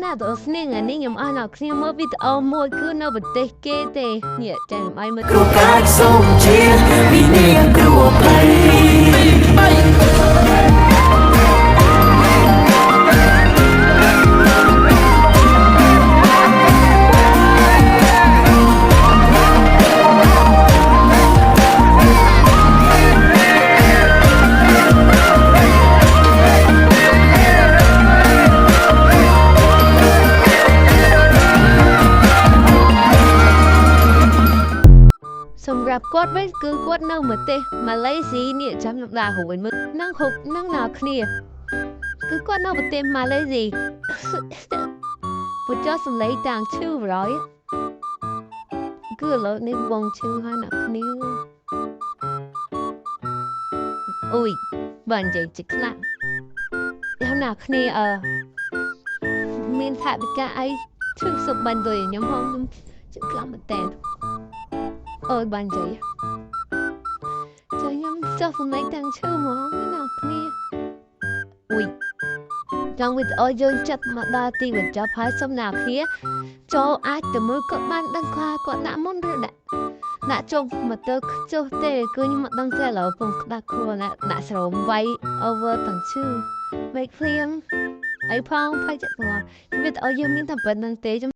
ណាដល់ស្នាងនេះខ្ញុំអស់អ្នកគ្នាមើលវីដេអូមួយគឺនៅប្រទេសគេទេនេះចាំខ្ញុំឲ្យមើល គ្រូកាចសូមជាពីនាងគ្រូអភ័យ សម្រាប់គាត់វិញគឺគាត់នៅប្រទេសម៉ាឡេស៊ីនេះចាំខ្ញុំដាក់រួចមើលនឹងហុកនឹងអ្នកគ្នាគឺគាត់នៅប្រទេសម៉ាឡេស៊ីពុចសំឡេងតាំងឈឺរយគឺឥឡូវនេះបងឈឺហើយអ្នកគ្នាអូយបើនិយាយជាខ្លាំងហើយអ្នកគ្នាអឺមានថវិកាអីឈឺសុបបានដូចខ្ញុំហងខ្ញុំជិះខ្លាំងមែនតើអូយបាននិយាយចុះខ្ញុំចុះសំឡេងតាំងឈឺហ្មងអ្នកគ្នាអុយចង់វីដេអូយើងចិត្តមកដល់ទីបញ្ចប់ហើយសូមអ្នកគ្នាចូលអាចទៅមើលគាត់បានដឹងថាគាត់ដាក់មុនឬដាក់ដាក់ចុះមកទៅចុះទេគឺខ្ញុំមិនដឹងទេឥឡូវពងក្តារខ្លួនដាក់ស្រោមវាយ over ទាំងឈឺមេឃភ្លៀងអីផងផៃចិត្តទាំងអស់វីដេអូយើងមានតែប៉ុណ្្នឹងទេ។